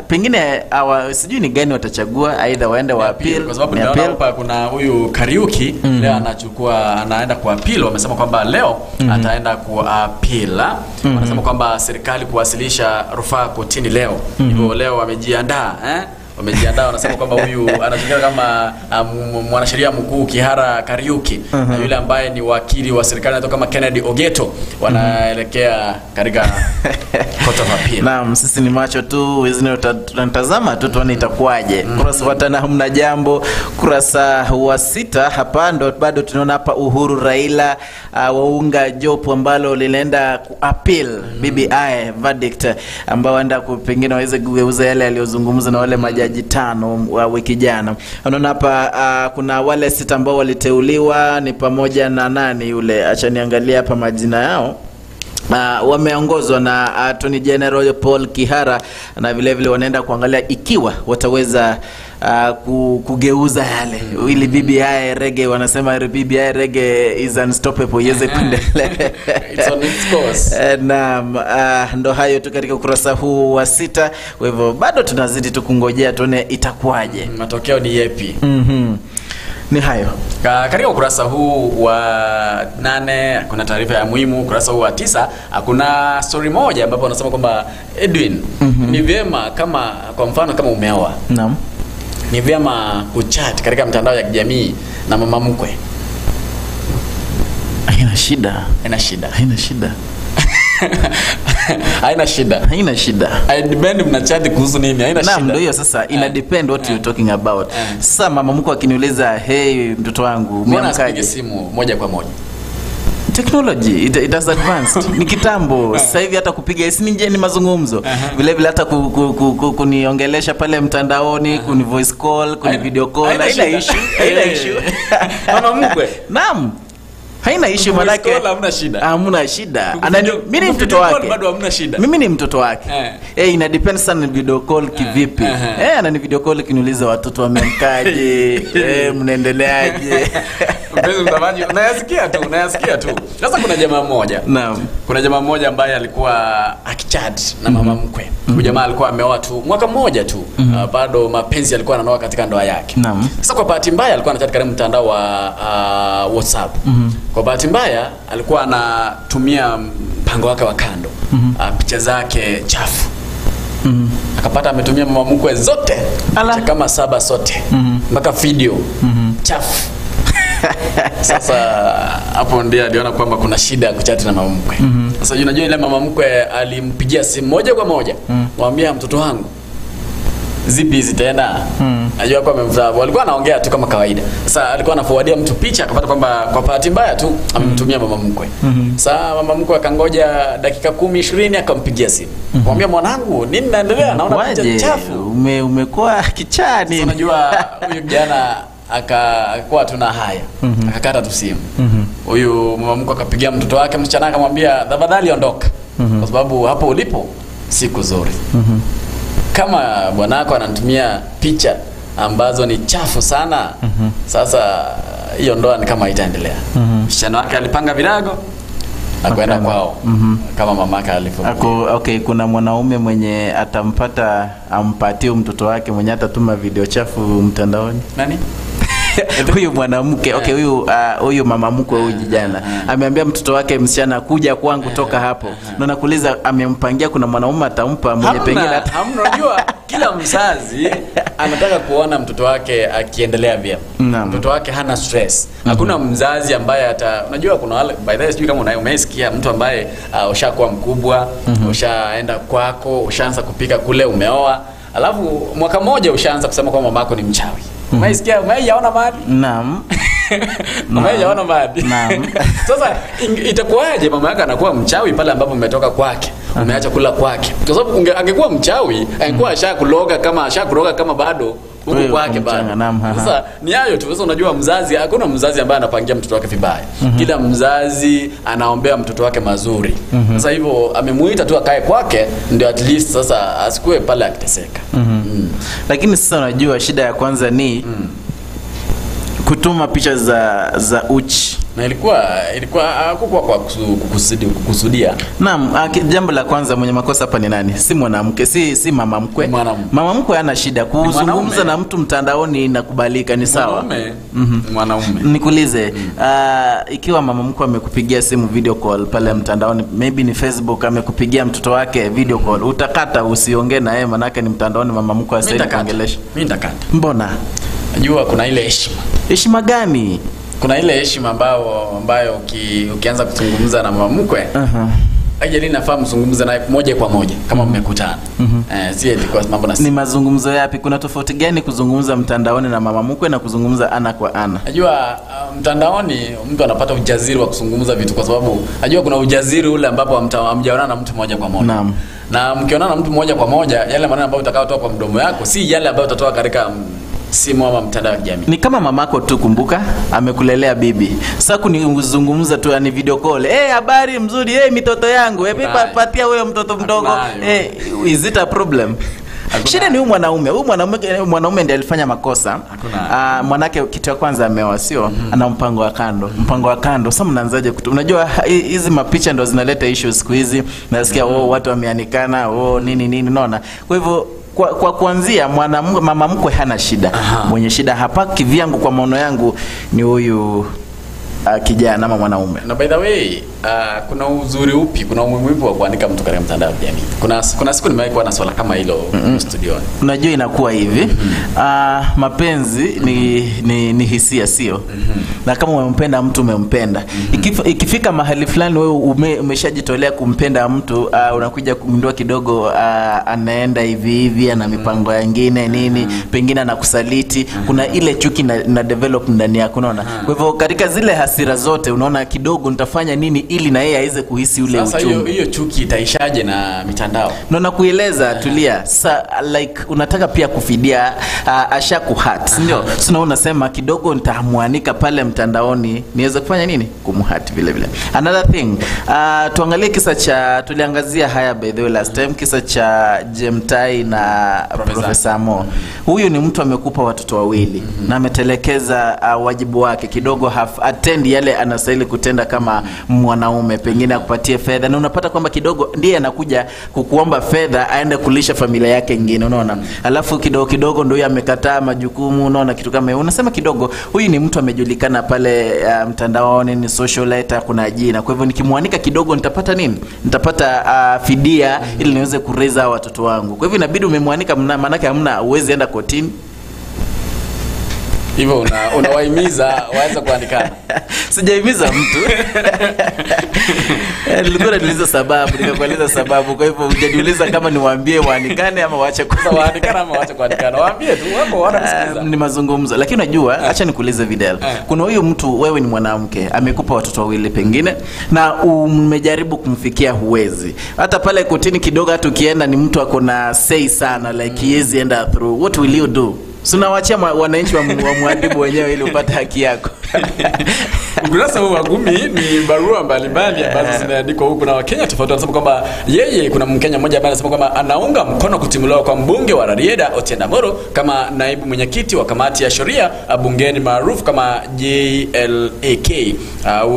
pengine sijui ni gani watachagua, either waende wa appeal, kwa sababu naona hapa kuna huyu Kariuki leo anaenda kwa appeal. Wamesema kwamba leo ataenda kwa appeal. Wanasema kwamba serikali kuwasilisha rufaa kotini leo. Hivyo leo wamejiandaa wamejiandaa, wanasema kwamba huyu anajulikana kama mwanasheria mkuu Kihara Kariuki na yule ambaye ni wakili wa serikali anaitwa kama Kennedy Ogeto, wanaelekea katika Court of Appeal. Naam, sisi ni macho tu, wengine tunatazama tu tuone itakuwaje. Kurasa wa 5 hamna jambo. Kurasa wa 6 hapa ndo bado tunaona hapa Uhuru Raila waunga jopo ambalo linaenda ku-appeal BBI verdict, ambao waenda pengine waweze kugeuza yale aliyozungumza na wale majaji 5 wa wiki jana. Unaona hapa kuna wale 6 ambao waliteuliwa ni pamoja na nani yule, acha niangalie hapa majina yao. Wameongozwa na Attorney General Paul Kihara, na vile vile wanaenda kuangalia ikiwa wataweza kugeuza yale ili BBI rege, wanasema BBI rege is unstoppable, iweze kuendelea. It's on its course. Naam, ndo hayo tu katika ukurasa huu wa 6. Kwa hivyo bado tunazidi tu kungojea tuone itakuwaje. Matokeo ni yepi? Ni hayo. Katika ukurasa huu wa 8 kuna taarifa ya muhimu. Ukurasa huu wa 9 kuna story moja ambapo wanasema kwamba Edwin, ni vyema kama kwa mfano kama umeoa, naam, ni vyema kuchat katika mtandao ya kijamii na mama mkwe. Haina shida. Haina shida. Haina shida. Haina shida. Haina shida. I depend mnachat kuhusu nini? Haina shida. Naam, ndio hiyo sasa ina depend what you're talking about. Sasa mama mkwe akiniuliza, "Hey mtoto wangu, umeamkaje?" Simu moja kwa moja. Technology it has advanced. Ni kitambo. Sasa hivi hata kupiga simu ni mazungumzo. Vile vile hata kuniongelesha pale mtandaoni, kuni voice call, kuni video call, haina issue. Haina issue. Mama mkwe. Naam. Haina issue manake hamna shida. Hamna shida. Mimi ni mtoto wake. Bado hamna shida. Mimi ni mtoto wake. Ina depend sana video call kivipi. Anani video call kiniuliza watoto wameamkaje, mnaendeleaje. Mpenzi mtazamaji, unayasikia tu. Sasa kuna jamaa mmoja. Naam. Kuna jamaa mmoja ambaye alikuwa akichat na mama mkwe. Huyu jamaa alikuwa ameoa tu mwaka mmoja tu. Bado mapenzi alikuwa ananoa katika ndoa yake. Naam. Sasa kwa bahati mbaya alikuwa anachat katika mtandao wa WhatsApp. Kwa bahati mbaya alikuwa anatumia mpango wake wa kando, picha zake chafu. Akapata ametumia mama mkwe zote kama 7 zote, mpaka video chafu. Sasa hapo ndiye aliona kwamba kuna shida ya kuchati na mama mkwe. Sasa unajua ile mama mkwe alimpigia simu moja kwa moja, mwambia mtoto wangu, Zipi hizi tena? Najua kwa amemfuta, walikuwa anaongea tu kama kawaida. Sasa alikuwa anaforwardia mtu picha, akapata kwamba kwa bahati mbaya tu amemtumia mama mkwe. Sasa mama mkwe akangoja dakika 10 20 akampigia simu. Kumwambia mwanangu, nini naendelea? Naona picha chafu. Umekuwa kichaa nini? Unajua huyu kijana akakuwa tuna haya. Akakata tu simu. Huyu mama mkwe akapigia mtoto wake msichana akamwambia tafadhali ondoka. Kwa sababu hapo ulipo si kuzuri. Kama bwanako ananitumia picha ambazo ni chafu sana, sasa hiyo ndoa ni kama itaendelea. Msichana wake alipanga virago na kwenda kwao kama mamaka alivyo. Okay, kuna mwanaume mwenye atampata ampatie mtoto wake mwenye atatuma video chafu mtandaoni. Nani? Huyu mwanamke, okay, huyu mama mkwe huyu kijana ameambia mtoto wake msichana kuja kwangu toka hapo. Na nakuuliza amempangia kuna mwanaume atampa mwenye pengine hamna. Unajua kila mzazi anataka kuona mtoto wake akiendelea vyema. Mtoto wake hana stress. Hakuna mzazi ambaye ata, unajua kuna wale, by the way sijui kama umeisikia mtu ambaye ushakuwa mkubwa, ushaenda kwako, ushaanza kupika kule, umeoa, alafu mwaka mmoja ushaanza kusema kwamba mamako ni mchawi. Umeisikia? Umeiona mahali? Naam. Umeiona mahali? Naam. Sasa itakuwaje mama yako anakuwa mchawi pale ambapo umetoka kwake? Umeacha kula kwake. Kwa sababu angekuwa mchawi, angekuwa ashakuloga kama bado huko kwake bado. Sasa ni hayo tu. Sasa unajua mzazi, hakuna mzazi ambaye anapangia mtoto wake vibaya. Kila mzazi anaombea mtoto wake mazuri. Sasa hivyo amemuita tu akae kwake ndio at least sasa asikue pale akiteseka. Lakini sasa unajua shida ya kwanza ni kutuma picha za uchi. Na ilikuwa hakukuwa kwa kukusudia. Naam, jambo la kwanza mwenye makosa hapa ni nani? Si mwanamke, si mama mkwe. Mama mkwe hana shida kuzungumza na mtu mtandaoni inakubalika, ni sawa. Mwanaume. Nikuulize, ikiwa mama mkwe amekupigia simu video call pale mtandaoni, maybe ni Facebook, amekupigia mtoto wake video call, utakata usiongee na yeye manake ni mtandaoni, mama mkwe asije kuongelesha? Mimi nitakata. Mbona? Najua kuna ile heshima. Heshima gani? Kuna ile heshima ambayo ukianza kuzungumza na mama mkwe, haijali nafaa mzungumze naye moja kwa moja kama mmekutana. Si eti kwa mambo na ni mazungumzo yapi? Kuna tofauti gani kuzungumza mtandaoni na mama mkwe na kuzungumza ana kwa ana? Najua mtandaoni mtu anapata ujasiri wa kuzungumza vitu kwa sababu najua kuna ujasiri ule ambapo hamjaonana na mtu moja kwa moja. Naam. Na mkionana na mtu moja kwa moja, yale maneno ambayo utakayotoa kwa mdomo yako si yale ambayo utatoa katika simu ama mtandao wa kijamii. Ni kama mamako tu, kumbuka amekulelea bibi. Sasa kunizungumza tu yani video call. Habari mzuri, mitoto yangu. Patia wewe mtoto mdogo. Is it a problem? Shida ni huyu mwanaume. Huyu mwanaume ndiye alifanya makosa. Mwanake kitu ya kwanza ameoa, sio? Ana mpango wa kando. Mpango wa kando. Sasa mnaanzaje unajua hizi mapicha ndo zinaleta issues siku hizi. Nasikia watu wameanikana, nini nini, unaona. Kwa hivyo kwa kuanzia mama mkwe hana shida. Mwenye shida hapa kivyangu kwa maono yangu ni huyu kijana ama mwanaume. Na by the way, kuna uzuri upi, kuna umuhimu upi wa kuandika mtu katika mtandao wa kijamii? Kuna siku nimewahi kuwa na swala kama hilo studioni. Unajua inakuwa hivi, mapenzi ni hisia, sio? Na kama umempenda mtu umempenda. Ikifika mahali fulani wewe umeshajitolea kumpenda mtu, unakuja kugundua kidogo anaenda hivi hivi, ana mipango nyingine nini, pengine anakusaliti, kuna ile chuki na develop ndani yako, unaona. Kwa hivyo katika zile hasira zote unaona kidogo nitafanya nini ili na yeye aweze kuhisi ule uchungu. Sasa hiyo chuki itaishaje na mitandao? Na nakueleza tulia. Sa, like unataka pia kufidia asha kuhat, ndio? Sasa unasema kidogo nitamwanika pale mtandaoni niweze kufanya nini? Kumhat vile vile. Another thing, tuangalie kisa cha tuliangazia haya by the way last time, kisa cha Jemtai na Professor Mo. Huyu ni mtu amekupa watoto wawili na ametelekeza wajibu wake kidogo, attend yale anastahili kutenda kama mwanaume, pengine akupatie fedha, na unapata kwamba kidogo ndiye anakuja kukuomba fedha aende kulisha familia yake nyingine, unaona. Alafu kidogo kidogo ndio amekataa majukumu, unaona kitu kama hiyo. Unasema kidogo huyu ni mtu amejulikana pale mtandaoni, ni socialite, kuna jina. Kwa hivyo nikimwanika kidogo nitapata nini? Nitapata fidia ili niweze kureza watoto wangu. Kwa hivyo inabidi umemwanika, maana yake hamna uwezi enda kotini. Hivyo unawahimiza waanze kuandikana. Sijaimiza mtu. Nilikuwa nauliza sababu, nikakueleza sababu. Kwa hivyo hujaniuliza kama niwaambie waanikane ama waache kuandikana ama waache kuandikana. Waambie tu wako wanasikiza. Ni mazungumzo. Lakini unajua, acha nikuulize Vidal. Kuna huyu mtu, wewe ni mwanamke, amekupa watoto wawili pengine na umejaribu kumfikia huwezi. Hata pale kotini kidogo hata ukienda ni mtu ako na say sana, like he enda through. What will you do? So nawaachia wananchi wa muadibu wenyewe ili upate haki yako. Ukurasa huu wa 10 ni barua mbalimbali ambazo zimeandikwa huku na Wakenya tofauti. Wanasema kwamba yeye, kuna Mkenya mmoja ambaye anasema kwamba anaunga mkono kutimuliwa kwa mbunge wa Rarieda Otiende Amollo kama naibu mwenyekiti wa kamati ya sheria bungeni maarufu kama JLAK.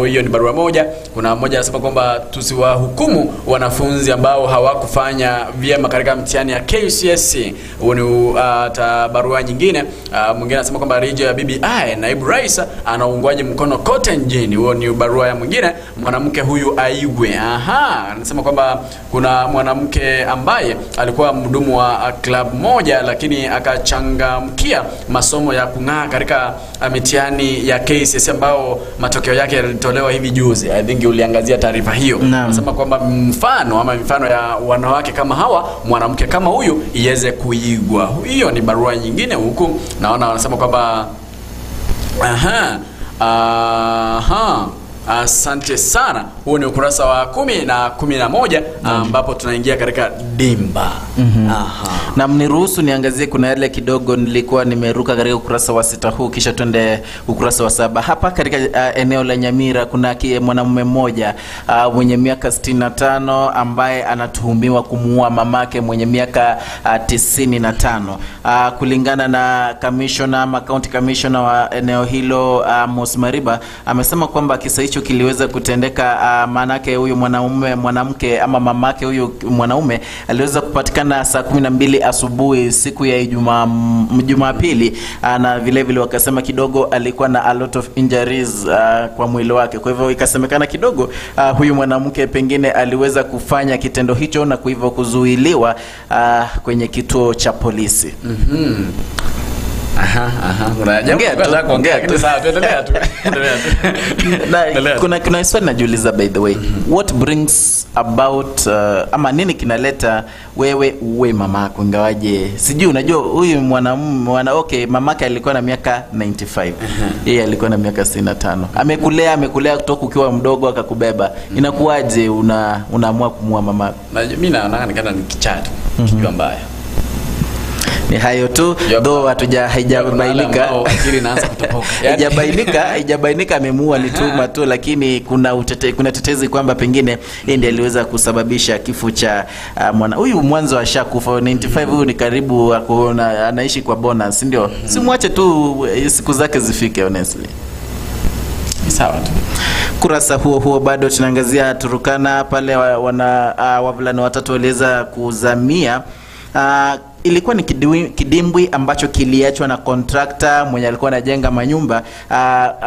Hiyo ni barua moja. Kuna mmoja anasema kwamba tusiwahukumu wanafunzi ambao hawakufanya vyema katika mtihani ya KCSE. Huo ni barua nyingine. Mwingine anasema kwamba rejo ya BBI, naibu rais anaungwaje mkono kote nchini. Huo ni barua ya mwingine, mwanamke huyu aigwe. Aha, anasema kwamba kuna mwanamke ambaye alikuwa mhudumu wa club moja lakini akachangamkia masomo ya kung'aa katika mitihani ya KCSE ambao matokeo yake yalitolewa hivi juzi. I think uliangazia taarifa hiyo. Anasema kwamba mfano ama mifano ya wanawake kama hawa, mwanamke kama huyu iweze kuigwa. Hiyo ni barua nyingine. Huku naona wanasema kwamba aha, asante sana. Huo ni ukurasa wa 10 na 11 ambapo tunaingia katika dimba. Aha. Na mniruhusu niangazie kuna yale kidogo nilikuwa nimeruka katika ukurasa wa 6 huu, kisha twende ukurasa wa 7. Hapa katika eneo la Nyamira kuna mwanamume mmoja mwenye miaka 65 ambaye anatuhumiwa kumuua mamake mwenye miaka 95. Kulingana na commissioner ama county commissioner wa eneo hilo Mos Mariba, amesema kwamba kisa hicho kiliweza kutendeka maanake huyu mwanaume, mwanamke ama mamake huyu mwanaume aliweza kupatikana saa 12 asubuhi siku ya Jumapili, na vile vile wakasema kidogo alikuwa na a lot of injuries kwa mwili wake. Kwa hivyo ikasemekana kidogo huyu mwanamke pengine aliweza kufanya kitendo hicho na kwa hivyo kuzuiliwa kwenye kituo cha polisi. Aha. Ongea tu. Sawa, tuendelea tu. Na kuna swali najiuliza by the way. What brings about ama nini kinaleta wewe uwe mamako ingawaje sijui, unajua huyu mwanamume okay, mamake alikuwa na miaka 95. Yeye alikuwa na miaka 65. Amekulea kutoka ukiwa mdogo akakubeba. Inakuwaje unaamua kumuua mamako? Na mimi naona kana ni kichaa tu, kichwa mbaya. Ni hayo tu, though haijabainika. Haijabainika amemuua ni tuma tu, lakini kuna tetezi kwamba pengine yeye ndiye aliweza kusababisha kifo cha mwana huyu. Mwanzo ashakufa 95, huyu ni karibu anaishi kwa bonus, ndio? Simwache tu siku zake zifike honestly. Sawa tu. Kurasa huo bado tunaangazia Turukana pale wavulana watatu waliweza kuzamia. Ilikuwa ni kidimbwi ambacho kiliachwa na contractor mwenye alikuwa anajenga manyumba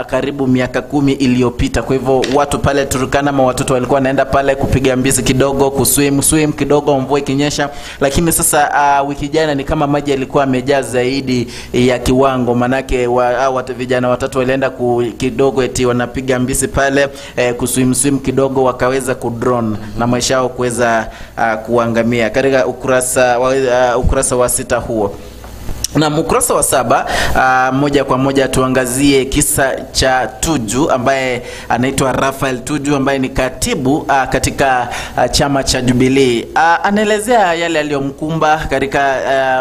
karibu miaka 10 iliyopita. Kwa hivyo watu pale Turkana ma watoto walikuwa wanaenda pale kupiga mbizi kidogo, kuswim kidogo mvua ikinyesha. Lakini sasa wiki jana ni kama maji yalikuwa yamejaa zaidi ya kiwango, manake vijana watatu walienda kidogo eti wanapiga mbizi pale, kuswim kidogo, wakaweza kudrone na maisha yao kuweza kuangamia. Katika ukurasa wa 6 huo. Na ukurasa wa 7 moja kwa moja tuangazie kisa cha Tuju ambaye anaitwa Raphael Tuju ambaye ni katibu katika chama cha Jubilee. Anaelezea yale aliyomkumba katika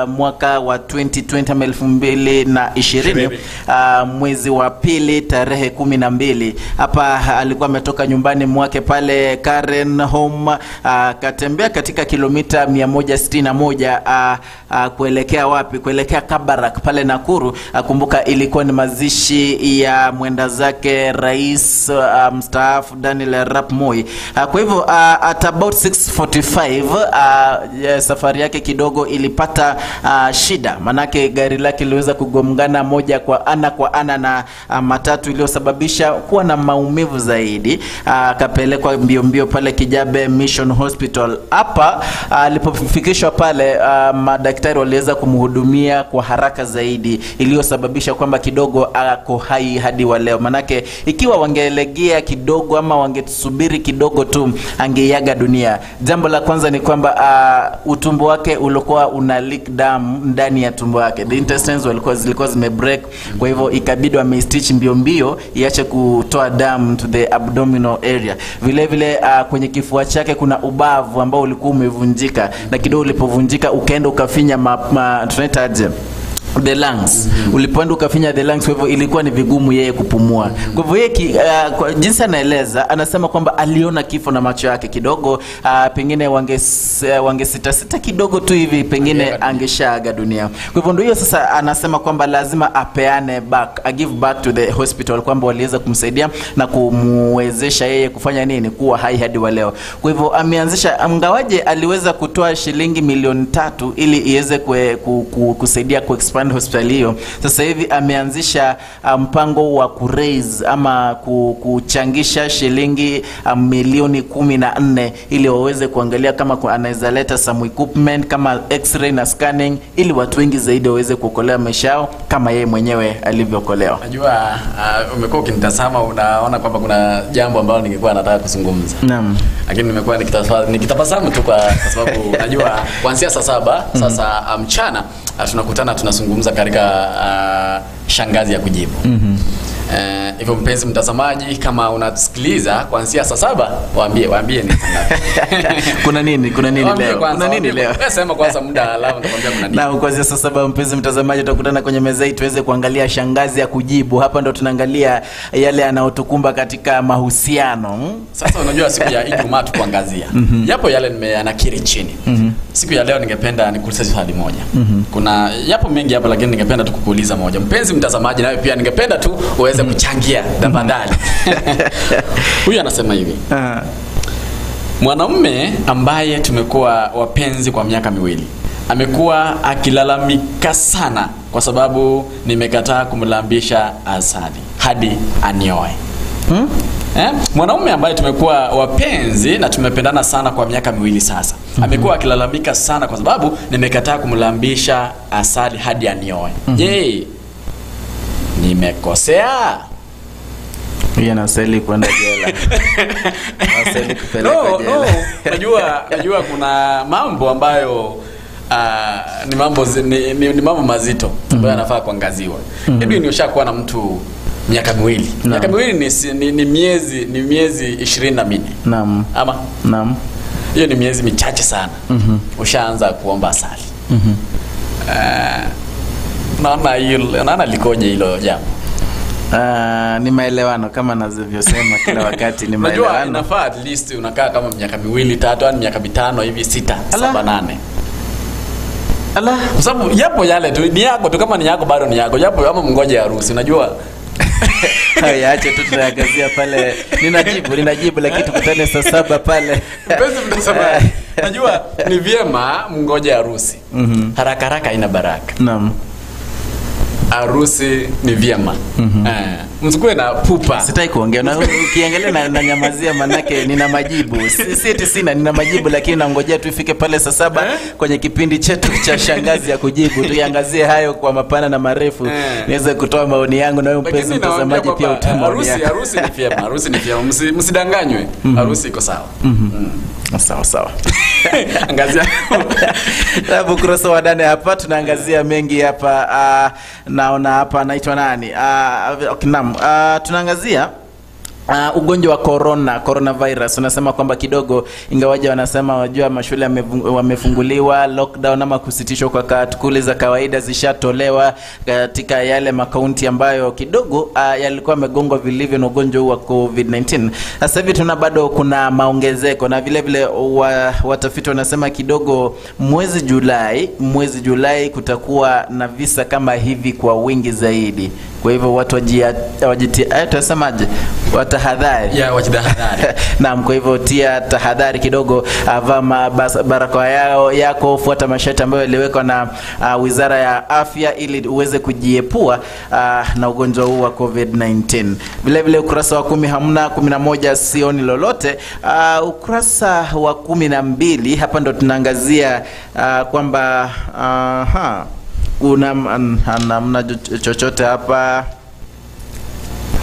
mwaka wa 2020 ama 2020 mwezi wa pili tarehe 12. Hapa alikuwa ametoka nyumbani mwake pale Karen Home, akatembea katika kilomita 161 kuelekea wapi? Kuelekea Kabarak pale Nakuru. Kumbuka ilikuwa ni mazishi ya mwenda zake rais mstaafu Daniel Arap Moi. Kwa hivyo at about 6:45 safari yake kidogo ilipata shida, manake gari lake liliweza kugongana moja kwa ana kwa ana na matatu iliyosababisha kuwa na maumivu zaidi. Akapelekwa mbio mbio pale Kijabe Mission Hospital. Hapa alipofikishwa pale madaktari waliweza kumhudumia kwa haraka zaidi, iliyosababisha kwamba kidogo ako hai hadi wa leo. Manake ikiwa wangelegea kidogo ama wangesubiri kidogo tu, angeiaga dunia. Jambo la kwanza ni kwamba utumbo wake ulikuwa una leak damu ndani ya tumbo wake. The intestines zilikuwa zimebreak, kwa hivyo ikabidi wamestitch mbio mbio iache kutoa damu to the abdominal area. Vile vile kwenye kifua chake kuna ubavu ambao ulikuwa umevunjika, na kidogo ulipovunjika ukaenda ukafinya tunaitaje, the lungs. Ulipoenda ukafinya the lungs, kwa hivyo ilikuwa ni vigumu yeye kupumua. Kwa hivyo yeye kwa jinsi anaeleza, anasema kwamba aliona kifo na macho yake kidogo, pengine wangesita sita kidogo tu hivi, pengine angeshaaga dunia. Kwa hivyo ndio hiyo sasa anasema kwamba lazima apeane back, a give back to the hospital, kwamba waliweza kumsaidia na kumwezesha yeye kufanya nini, kuwa hai hadi wa leo. Kwa hivyo ameanzisha, mgawaje aliweza kutoa shilingi 3 milioni ili iweze kusaidia ku expand hospitali hiyo. Sasa hivi ameanzisha mpango wa kuraise ama kuchangisha shilingi 14 milioni ili waweze kuangalia kama anaweza leta some equipment kama x-ray na scanning, ili watu wengi zaidi waweze kuokolea maisha yao kama yeye mwenyewe alivyookolewa. Najua umekuwa ukinitazama unaona kwamba kuna jambo ambalo ningekuwa nataka kuzungumza. Naam. Lakini nimekuwa nikitabasamu tu kwa sababu najua kuanzia saa 7 sasa mchana tunakutana tunazungumza katika shangazi ya kujibu. Hivyo mpenzi mtazamaji, kama unasikiliza kuanzia saa 7, waambie ni saa ngapi. Kuna nini? Kuna nini Waambie leo? kwanza, Kuna nini waambie leo? Wewe sema kwanza muda, alafu nitakwambia kuna nini. Na kuanzia saa 7, mpenzi mtazamaji, tutakutana kwenye meza hii tuweze kuangalia shangazi ya kujibu. Hapa ndo tunaangalia yale yanayotukumba katika mahusiano. Sasa unajua siku ya Ijumaa tukuangazia. Yapo yale nimeyanakiri chini. Siku ya leo ningependa nikuulize swali moja. Kuna yapo mengi hapa, lakini ningependa tu kukuuliza moja. Mpenzi mtazamaji, nawe pia ningependa tu uweze kuchangia tafadhali. Huyu anasema hivi. Mwanamume ambaye tumekuwa wapenzi kwa miaka 2 amekuwa akilalamika sana kwa sababu nimekataa kumlambisha asali hadi anioe. Mwanaume ambaye tumekuwa wapenzi na tumependana sana kwa miaka 2 sasa amekuwa akilalamika sana kwa sababu nimekataa kumlambisha asali hadi anioe. Je, nimekosea? Yeye anastahili kwenda jela. Anastahili kupelekwa No, jela. no. Najua kuna mambo ambayo ni mambo zi, ni, ni, ni mambo mazito ambayo yanafaa kuangaziwa. Hebu ni ushakuwa na mtu miaka 2. Miaka 2 ni miezi 24. Naam. Ama Naam. hiyo ni miezi michache sana. Ushaanza kuomba asali. Naona likoje hilo jambo? Ni maelewano kama navyosema kila wakati, ni Unajua maelewano. inafaa at least unakaa kama miaka 2, 3, hadi miaka 5 hivi, 6, Ala. 7, 8. Ala. Kwa sababu yapo yale tu ni yako tu, kama ni yako bado ni yako. Japo ama mngoje harusi, unajua. Hayo yaache tu, tunaangazia pale. Ninajibu lakini tukutane saa 7 pale. Mpenzi mtazamaji, najua ni vyema mngoje harusi. Haraka haraka haina baraka. Naam. Harusi ni vyema. Msikuwe na pupa. Sitaki kuongea na ukiangalia na nyamazia, manake nina majibu. Si eti sina, nina majibu, lakini nangojea tu ifike pale saa 7 kwenye kipindi chetu cha shangazi ya kujibu. Tuiangazie hayo kwa mapana na marefu. Niweze kutoa maoni yangu na wewe mpenzi Lakini nawaambia mtazamaji pia kwamba, utoe maoni harusi yako. harusi ni vyema, harusi ni vyema. Msidanganywe. Harusi iko sawa. Sawa sawa. Angazia. Alafu ukurasa wa 8 hapa tunaangazia mengi hapa. Naona hapa anaitwa nani? Okay, naam. Tunaangazia ugonjwa wa coronavirus. Unasema kwamba kidogo, ingawaje wanasema wajua mashule wamefunguliwa, lockdown ama kusitishwa kwa shughuli za kawaida zishatolewa katika yale makaunti ambayo kidogo yalikuwa yamegongwa vilivyo na ugonjwa huu wa COVID-19. Sasa hivi tuna bado kuna maongezeko, na vile vile watafiti wanasema kidogo mwezi Julai kutakuwa na visa kama hivi kwa wingi zaidi. Kwa hivyo watu tunasemaje? Watahadhari. Ya wajitahadhari. Naam, kwa hivyo tia tahadhari kidogo, vaa barakoa yako, fuata masharti ambayo yaliwekwa na Wizara ya Afya ili uweze kujiepua na ugonjwa huu wa COVID-19. Vile vile ukurasa wa 10 hamna, 11 sioni lolote. Ukurasa wa 12 hapa ndo tunaangazia kwamba Kuna namna chochote hapa.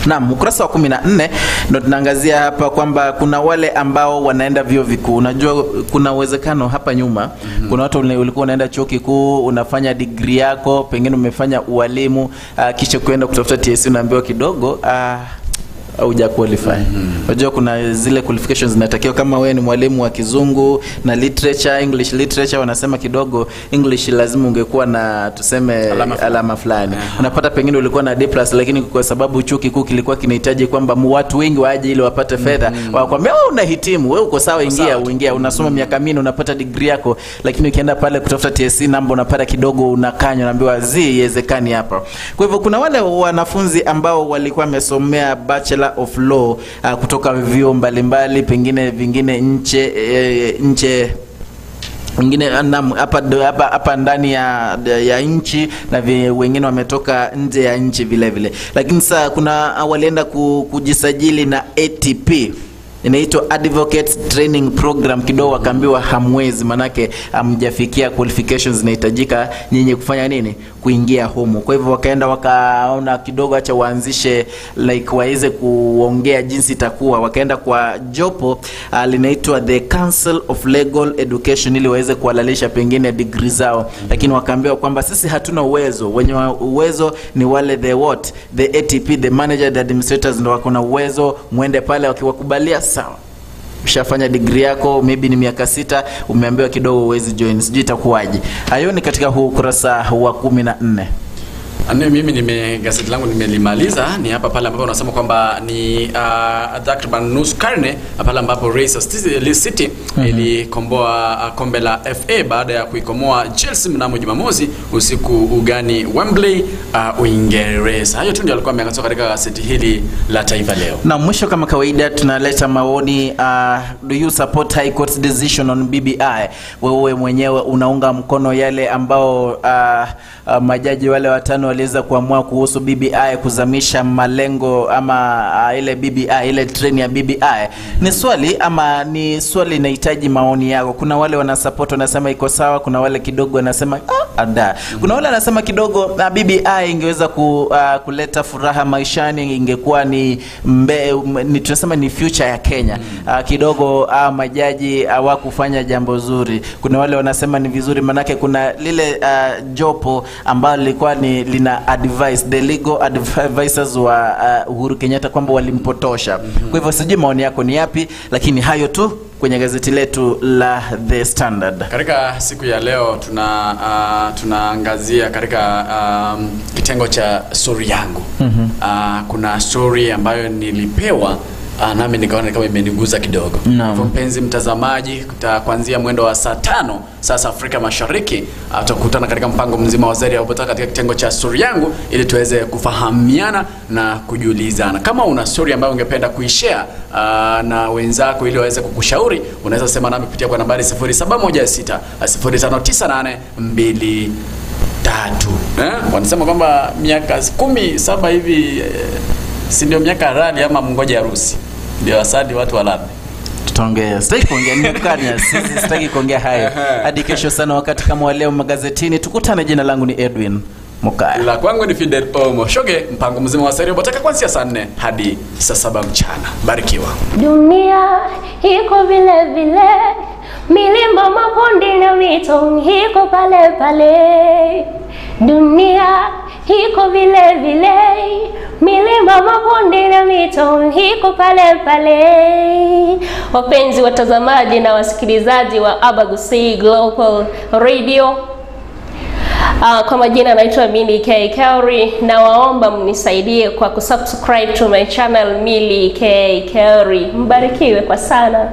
Naam, ukurasa wa 14 ndo tunaangazia hapa kwamba kuna wale ambao wanaenda vyuo vikuu. Unajua kuna uwezekano hapa nyuma kuna watu ulikuwa unaenda chuo kikuu, unafanya degree yako, pengine umefanya ualimu, kisha kwenda kutafuta TSC unaambiwa kidogo hauja qualify. Unajua kuna zile qualifications zinatakiwa kama wewe ni mwalimu wa kizungu na literature, English literature, wanasema kidogo English lazima ungekuwa na tuseme alama fulani. Unapata pengine ulikuwa na D+, lakini kwa sababu chuo kikuu kilikuwa kinahitaji kwamba watu wengi waje ili wapate fedha, wakwambia wewe unahitimu, wewe uko sawa, ingia uingia, unasoma miaka minne unapata degree yako, lakini ukienda pale kutafuta TSC namba unapata kidogo unakanywa, unaambiwa haiwezekani hapa. Kwa hivyo kuna wale wanafunzi ambao walikuwa wamesomea Bachelor of Law kutoka vyuo mbalimbali, pengine vingine nche wengine hapa ndani ya nchi na wengine wametoka nje ya nchi vile vile. Lakini sasa kuna walienda kujisajili na ATP, inaitwa Advocate Training Program, kidogo wakaambiwa hamwezi, manake hamjafikia qualifications zinahitajika nyinyi kufanya nini, kuingia humu. Kwa hivyo wakaenda wakaona kidogo acha waanzishe like waweze kuongea jinsi itakuwa. Wakaenda kwa jopo linaitwa the Council of Legal Education ili waweze kuhalalisha pengine degree zao, lakini wakaambiwa kwamba sisi hatuna uwezo, wenye uwezo ni wale the what, the ATP, the manager, the administrators ndio wako na uwezo, muende pale wakiwakubalia sawa. Ushafanya degree yako maybe ni miaka 6, umeambiwa kidogo uwezi join, sijui itakuwaje. Hayo ni katika huu ukurasa wa 14. Mimi nime gazeti langu nimelimaliza. Ni hapa pale ambapo unasema kwamba ni takriban nusu karne pale ambapo Leicester City ilikomboa kombe la FA baada ya kuikomoa Chelsea mnamo Jumamosi usiku ugani Wembley, Uingereza. Hayo tu ndio alikuwa ameangazia katika gazeti hili la Taifa Leo. Na mwisho kama kawaida tunaleta maoni. Do you support High Court's decision on BBI? Wewe mwenyewe unaunga mkono yale ambao majaji wale watano waliweza kuamua kuhusu BBI, kuzamisha malengo ama ile BBI, ile treni ya BBI? Ni swali ama ni swali inahitaji maoni yako. Kuna wale wana support wanasema iko sawa, kuna wale kidogo wanasema ada. Kuna wale wanasema kidogo BBI ingeweza kuleta furaha maishani, ingekuwa ni tunasema ni future ya Kenya. Kidogo majaji hawakufanya jambo zuri. Kuna wale wanasema ni vizuri manake kuna lile jopo ambalo lilikuwa ni lina advice, the legal advisors wa Uhuru Kenyatta kwamba walimpotosha. Kwa hivyo sijui maoni yako ni yapi, lakini hayo tu kwenye gazeti letu la The Standard. Katika siku ya leo tunaangazia katika kitengo cha story yangu. Kuna story ambayo nilipewa nami nikaona kama imeniguza kidogo. No. Mpenzi mtazamaji, kuanzia mwendo wa saa 5 sasa Afrika Mashariki tutakutana katika mpango mzima wa Zaidi ya Ubota katika kitengo cha story yangu ili tuweze kufahamiana na kujiulizana. Kama una story ambayo ungependa kuishare na wenzako ili waweze kukushauri, unaweza sema nami kupitia kwa nambari 0716 059823. Wanasema kwamba miaka 17 hivi si ndio miaka rali ama mngoje harusi ndio asadi watu walabe. Tutaongea. Sitaki kuongea nimekanya, sitaki kuongea hayo. Hadi kesho sana wakati kama wa leo magazetini tukutane. Jina langu ni Edwin Mokaya. La kwangu ni Fidel Omo. Shoge, mpango mzima wa Zaidi ya Ubota kuanzia saa 4 hadi saa 7 mchana. Barikiwa. Dunia iko vile vile, milima mabonde na mito iko pale pale. Dunia iko vile vile, milima mabonde na mito iko pale pale. Wapenzi watazamaji na wasikilizaji wa Abagusii Global Radio, kwa majina naitwa Milly K Kauri, na waomba mnisaidie kwa kusubscribe to my channel Milly K Kauri. Mbarikiwe kwa sana.